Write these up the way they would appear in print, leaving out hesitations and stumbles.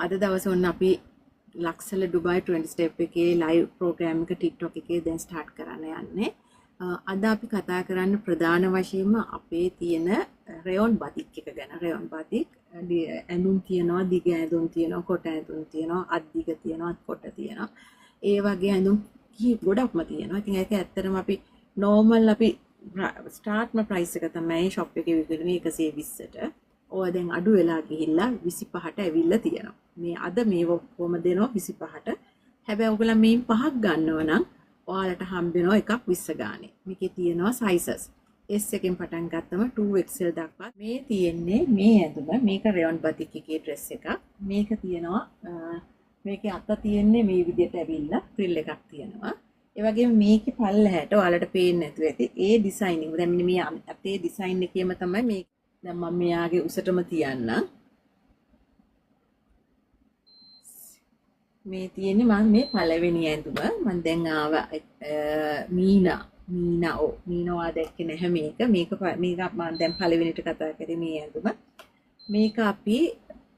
අද දවසේ ඔන්න අපි ලක්සල ඩුබායි 20 ස්ටෙප් එකේ ලයිව් ප්‍රෝග්‍රෑම් එක TikTok එකේ දැන් ස්ටාර්ට් කරන්න යන්නේ. අද අපි කතා කරන්න ප්‍රධාන වශයෙන්ම අපේ තියෙන රේයොන් බතික් එක ගැන. රේයොන් බතික් ඇඳුම් තියෙනවා, දිග ඇඳුම් තියෙනවා, කොට ඇඳුම් තියෙනවා, අත් දිග තියෙනවා, අත් කොට තියෙනවා. ඒ වගේ ඇඳුම් ගොඩක්ම තියෙනවා. ඉතින් ඒක ඇත්තටම අපි නෝමල් අපි ස්ටාර්ට්ම ප්‍රයිස් එක තමයි ෂොප් එකේ විකුණන්නේ 120ට. ඕවා දැන් අඩු වෙලා ගිහිල්ලා 25ට ඇවිල්ලා තියෙනවා. මේ අද මේව ඔක්කොම දෙනවා 25ට. හැබැයි ඔයගොල්ලෝ මේන් පහක් ගන්නව නම් ඔයාලට හම්බ වෙනවා එකක් 20 ගානේ. මේකේ තියෙනවා සයිසස්. S එකෙන් පටන් ගත්තම 2XL දක්වා. මේ තියෙන්නේ මේ ඇඳුම. මේක රේයොන් බතික් එකේ ඩ්‍රෙස් එකක්. මේක තියෙනවා මේකේ අත තියෙන්නේ මේ විදිහට ඇවිල්ලා ෆ්‍රිල් එකක් තියෙනවා. ඒ වගේම මේකේ පල්ලහැට ඔයාලට පේන්නේ නැතුව ඇති ඒ ඩිසයින් එක. දැන් මෙන්න මේ අතේ ඩිසයින් එකේම තමයි මේ. දැන් මම මෙයාගේ උසටම තියන්නම්. මේ තියෙන්නේ මම මේ පළවෙනි ඇඳුම. මම දැන් ආවා මීනා. මීනා ඔව් මීනා ඔයා දැක්කේ නැහැ මේක. මේක මම දැන් පළවෙනිට කතා කරේ මේ ඇඳුම. මේක අපි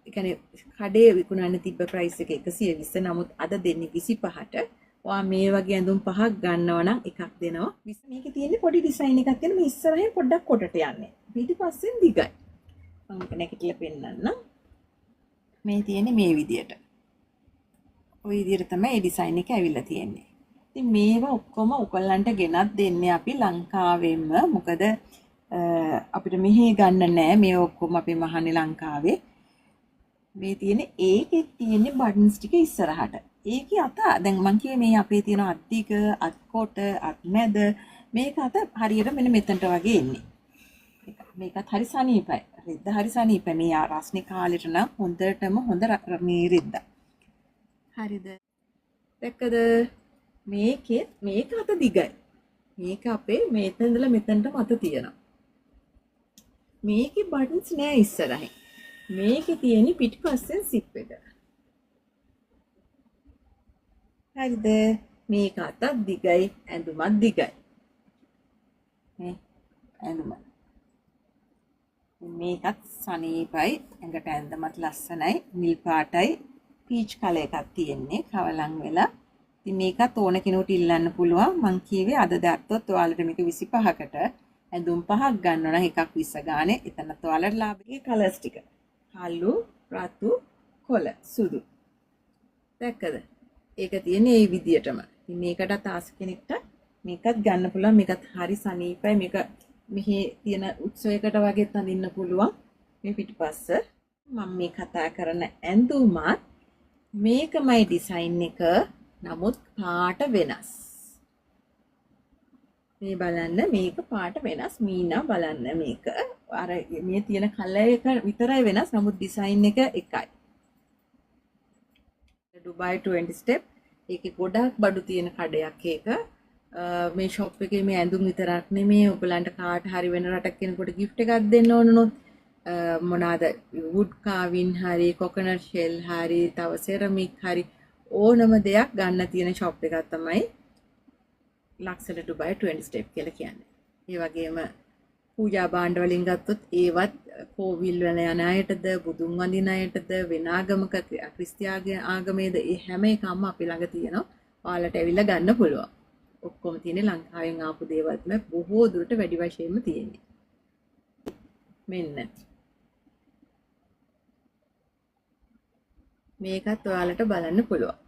ඒ කියන්නේ කඩේ විකුණන්න තිබ්බ ප්‍රයිස් එක 120. නමුත් අද දෙන්නේ 25ට. ඔයා මේ වගේ ඇඳුම් පහක් ගන්නව නම් එකක් දෙනවා. මේකේ තියෙන්නේ පොඩි ඩිසයින් එකක් තියෙන මේ ඉස්සරහින් පොඩ්ඩක් කොටට යන්නේ. පිටිපස්සෙන් දිගයි. මම මේක නැගිටලා පෙන්නන්නම්. මේ තියෙන්නේ මේ විදියට. ඔය විදියට තමයි මේ ඩිසයින් එක ඇවිල්ලා තියෙන්නේ. ඉතින් මේවා ඔක්කොම ඔයගොල්ලන්ට ගෙනත් දෙන්නේ අපි ලංකාවෙන්ම. මොකද අපිට මෙහෙ ගන්න නෑ. මේ ඔක්කොම අපි මහන්නේ ලංකාවේ. මේ තියෙන ඒකෙත් තියෙන්නේ බටන්ස් ටික ඉස්සරහට. ඒකේ අත දැන් මං කිව්වේ මේ අපේ තියෙන අත් දිග, අත් කොට, අත් මැද මේක අත හරියට මෙන්න මෙතනට වගේ එන්නේ. මේකත් හරි සනීපයි. රෙද්ද හරි සනීපයි. මේ රස්නේ කාලෙට නම් හොඳටම හොඳ මේ රෙද්ද. හරිද? දැක්කද? මේකෙත් මේක අත දිගයි. මේක අපේ මෙතන ඉඳලා මෙතනටම අත තියෙනවා. මේකේ බටන්ස් නෑ ඉස්සරහින්. මේකේ තියෙන පිටිපස්සෙන් සිප් එක. හරිද? මේක අතත් දිගයි, ඇඳුමත් දිගයි. මේ ඇඳුම. මේකත් සනීපයි, ඇඟට ඇඳමත් ලස්සනයි, නිල් පාටයි, පීච් කලර් එකක් තියෙන්නේ කවලම් වෙලා. ඉතින් මේකත් ඕන කෙනෙකුට ඉල්ලන්න පුළුවන්. මං කිව්වේ අද දැක්කොත් ඔයාලට මේක 25කට ඇඳුම් පහක් ගන්න නම් එකක් 20 ගානේ. එතනත් ඔයාලට ලාභයේ කලර්ස් ටික. කළු, රතු, කොළ, සුදු. දැක්කද? ඒක තියෙන්නේ මේ විදියටම. ඉතින් මේකටත් ආස කෙනෙක්ට මේකත් ගන්න පුළුවන්. මේකත් හරි සනීපයි. මේක මෙහි තියෙන උත්සවයකට වගේත් අඳින්න පුළුවන්. මේ පිටිපස්ස මම මේ කතා කරන ඇඳුමත් මේකමයි ඩිසයින් එක. නමුත් පාට වෙනස්. මේ බලන්න මේක පාට වෙනස්. මීනා බලන්න මේක අර මේ තියෙන කලර් එක විතරයි වෙනස්. නමුත් ඩිසයින් එක එකයි. ඩුබායි 20 ස්ටෙප් ඒකේ ගොඩක් බඩු තියෙන කඩයක් ඒක. මේ ෂොප් එකේ මේ ඇඳුම් විතරක් නෙමෙයි ඔයගලන්ට කාට හරි වෙන රටක කෙනෙකුට ගිෆ්ට් එකක් දෙන්න ඕන උනොත් මොනවාද වුඩ් කාවින් හරි කොකනට් ෂෙල් හරි තව සෙරමික් හරි ඕනම දෙයක් ගන්න තියෙන ෂොප් එකක් තමයි ලක්සල ඩුබායි 20 ස්ටෙප් කියලා කියන්නේ. ඒ වගේම පූජා භාණ්ඩ වලින් ගත්තොත් ඒවත් කෝවිල් වල යන අයටද බුදුන් වඳින අයටද වෙන ආගමක ක්‍රිස්තියානි ආගමේද ඒ හැම එකම අපි ළඟ තියෙනවා. ඔයාලට ඇවිල්ලා ගන්න පුළුවන්. ඔක්කොම තියෙන්නේ ලංකාවෙන් ආපු දේවල් තමයි බොහෝ දුරට වැඩි වශයෙන්ම තියෙන්නේ. මෙන්න මේකත් ඔයාලට බලන්න පුළුවන්.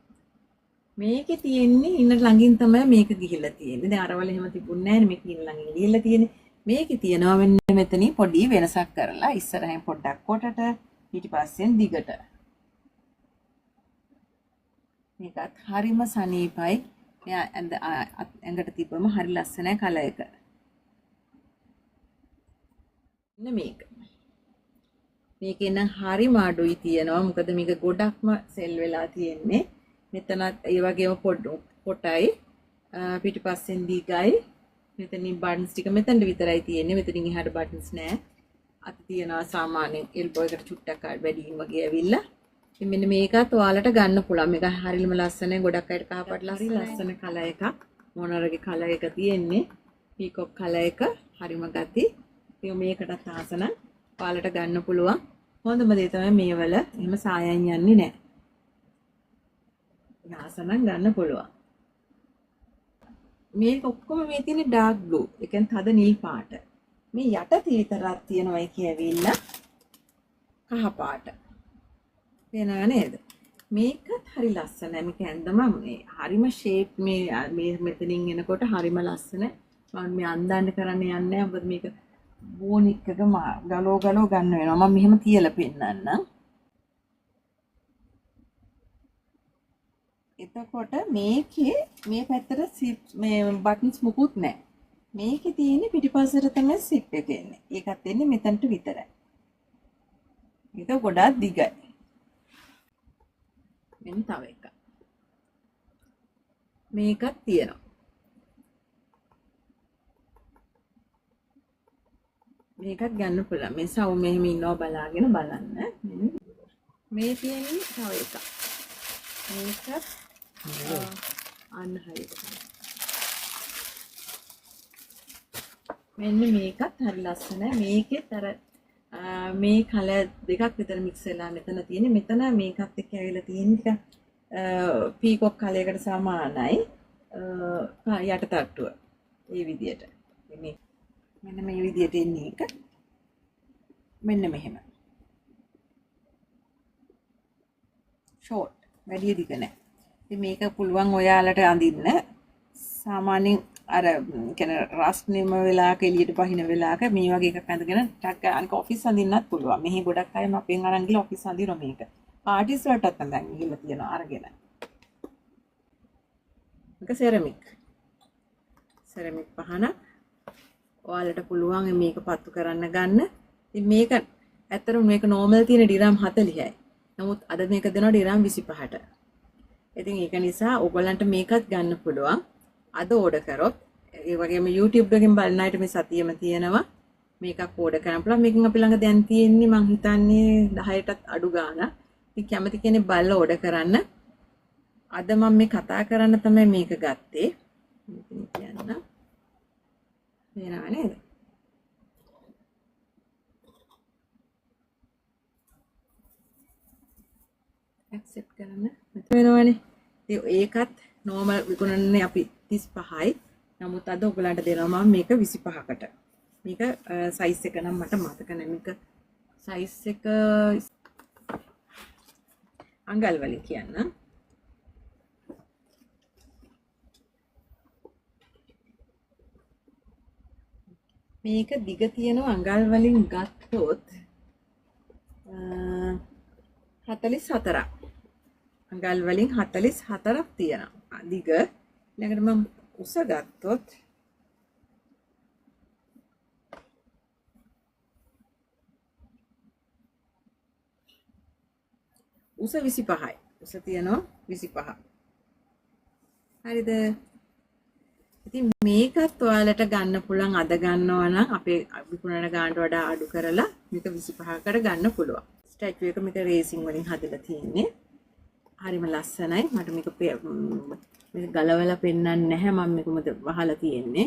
මේකේ තියෙන්නේ ඉන්න ළඟින් තමයි මේක ගිහිල්ලා තියෙන්නේ. දැන් අරවල එහෙම තිබුණේ නෑනේ. මේක ඉන්න ළඟින් ගිහිල්ලා තියෙන්නේ. මේකේ තියෙනවා මෙන්න මෙතනින් පොඩි වෙනසක් කරලා ඉස්සරහින් පොඩ්ඩක් කොටට පිටිපස්සෙන් දිගට. මේකත් හරිම සනීපයි. මෙයා ඇඟට තිබ්බම හරි ලස්සනයි කලර් එක. මෙන්න මේක. මේකේ නම් හරිම අඩුයි තියෙනවා. මොකද මේක ගොඩක්ම සෙල් වෙලා තියෙන්නේ. මෙතනත් ඒ වගේම කොටයි පිටිපස්සෙන් දිගයි. මෙතනින් බටන්ස් ටික මෙතනට විතරයි තියෙන්නේ. මෙතනින් එහාට බටන්ස් නෑ. අත තියනවා සාමාන්‍යයෙන් එල්බෝ එකට චුට්ටක් වැඩියෙන් වගේ ඇවිල්ලා. ඉතින් මෙන්න මේකත් ඔයාලට ගන්න පුළුවන්. මේක හරියම ලස්සනයි. ගොඩක් අයට කහ පාට ලස්සනයි. ලස්සන කලර් එකක්. මොනරගේ කලර් එක තියෙන්නේ. පීකොක් කලර් එක හරිම ගති. ඉතින් මේකටත් ආස නම් ඔයාලට ගන්න පුළුවන්. හොඳම දේ තමයි මේවල එහෙම සායන් යන්නේ නෑ. ඉතින් ආස නම් ගන්න පුළුවන්. මේක ඔක්කොම මේ තියෙන ඩාර්ක් බ්ලූ. ඒ කියන්නේ තද නිල් පාට. මේ යට විතරක් තියෙනවා ඒකේ ඇවිල්ලා කහ පාට. පේනව නේද? මේකත් හරි ලස්සනයි. මේක ඇඳම මේ හරිම ෂේප් මේ මේ මෙතනින් එනකොට හරිම ලස්සන. මම මේ අන්දන්න කරන්න යන්නේ නැහැ. මොකද මේක බෝනික් එක ගලෝ ගලෝ ගන්න වෙනවා. මම මෙහෙම තියලා පෙන්නන්නම්. එතකොට මේකේ මේ පැත්තට සිප් මේ බටන්ස් මුකුත් නැහැ. මේකේ තියෙන්නේ පිටිපස්සට තමයි සිප් එක එන්නේ. ඒකත් එන්නේ මෙතනට විතරයි. මේක ගොඩාක් දිගයි. මෙන්න තව එකක්. මේකත් තියෙනවා. මේකත් ගන්න පුළුවන්. මේ සව් මෙහෙම ඉන්නවා බලාගෙන බලන්න. මේ තියෙන්නේ තව එකක්. මේකත් අන්න හරියට. මෙන්න මේකත් හරි ලස්සනයි. මේකෙත් අර මේ කලර් දෙකක් විතර මික්ස් වෙලා මෙතන තියෙන්නේ. මෙතන මේකත් එක්ක ඇවිල්ලා තියෙන ටික පීකොක් කලයකට සමානයි. යට තට්ටුව. ඒ විදියට. මේ මෙන්න මේ විදියට එන්නේ එක. මෙන්න මෙහෙම. ෂෝට්. වැඩි දිග නෑ. ඉතින් මේක පුළුවන් ඔයාලට අඳින්න. සාමාන්‍යයෙන් අර කියන්නේ රස්නෙම වෙලාවක එළියට බහින වෙලාවක මේ වගේ එකක් අඳගෙන ටක් අනික ඔෆිස් අඳින්නත් පුළුවන්. මෙහි ගොඩක් අය අපෙන් අරන් ගිහලා ඔෆිස් අඳිනවා මේක. පාටිස් වලටත් අඳන් ගිහලා තියෙනවා අරගෙන. මේක සෙරමික්. සෙරමික් පහනක්. ඔයාලට පුළුවන් මේක පත්තු කරන්න ගන්න. ඉතින් මේක ඇත්තටම මේක නෝමල් තියෙන ඩිරාම් 40යි. නමුත් අද මේක දෙනවා ඩිරාම් 25ට. ඉතින් ඒක නිසා ඔයගොල්ලන්ට මේකත් ගන්න පුළුවන්. අද ඕඩර් කරොත් ඒ වගේම YouTube එකෙන් බලන අයට මේ සතියෙම තියෙනවා. මේකක් ඕඩර් කරන්න පුළුවන්. මේකෙන් අපි ළඟ දැන් තියෙන්නේ මං හිතන්නේ 10ටත් අඩු ගාණක්. ඉතින් කැමති කෙනෙක් බලලා ඕඩර් කරන්න. අද මම මේ කතා කරන්න තමයි මේක ගත්තේ. මෙතන කියන්න. පේනව නේද? ඇක්සෙප්ට් කරන්න වෙනවනේ. ඉතින් ඒකත් නෝමල් විකුණන්නේ අපි 35යි. නමුත් අද ඔයගලන්ට දෙනවා මම මේක 25කට. මේක සයිස් එක නම් මට මතක නෑ. මේක සයිස් එක අඟල් වලින් කියන්නම්. මේක දිග තියෙනවා අඟල් වලින් ගත්තොත් 44ක්. අඟල් වලින් 44ක් තියෙනවා දිග. ඊළඟට මම උස ගත්තොත් උස 25යි. උස තියෙනවා 25. හරිද? ඉතින් මේකත් ඔයාලට ගන්න පුළුවන්. අද ගන්නවා නම් අපේ විකුණන ගානට වඩා අඩු කරලා මේක 25කට ගන්න පුළුවන්. ස්ටැචු එක මේක රේසින් වලින් හදලා තියෙන්නේ. හරිම ලස්සනයි. මට මේක මේක ගලවලා පෙන්වන්න නැහැ. මම මේක මොකද වහලා තියෙන්නේ.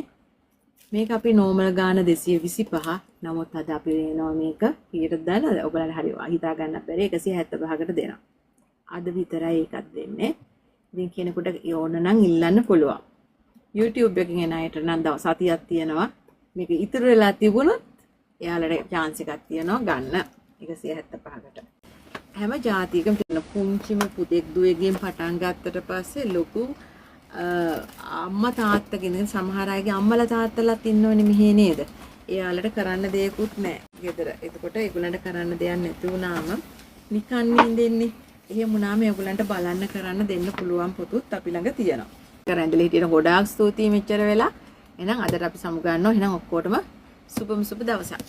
මේක අපි නෝමල් ගාන 225. නමුත් අද අපි වෙනවා මේක කීයටද දාලා ඔයගොල්ලන්ට හරි හිතා ගන්න බැරි 175කට දෙනවා. අද විතරයි ඒකත් දෙන්නේ. ඉතින් කෙනෙකුට ඕන නම් ඉල්ලන්න පුළුවන්. YouTube එකකින් එන අයට නම් දවස් සතියක් තියෙනවා. මේක ඉතුරු වෙලා තිබුණොත් එයාලට chance එකක් තියෙනවා ගන්න 175කට. හැම ජාතියකම තියෙන පුංචිම පුතෙක් දුවෙක්ගෙන් පටන් ගත්තට පස්සේ ලොකු අම්මා තාත්තා කෙනෙක් සමහර අයගේ අම්මලා තාත්තලාත් ඉන්නවනේ මෙහෙ නේද? එයාලට කරන්න දෙයක්වත් නැහැ ගෙදර. එතකොට ඒගොල්ලන්ට කරන්න දෙයක් නැති වුණාම නිකන් ඉඳින්නේ. එහෙම වුණාම ඒගොල්ලන්ට බලන්න කරන්න දෙන්න පුළුවන් පොතුත් අපි ළඟ තියෙනවා. රැඳිලා හිටියට ගොඩාක් ස්තුතියි මෙච්චර වෙලා. එහෙනම් අදට අපි සමු ගන්නවා. එහෙනම් ඔක්කොටම සුබම සුබ දවසක්.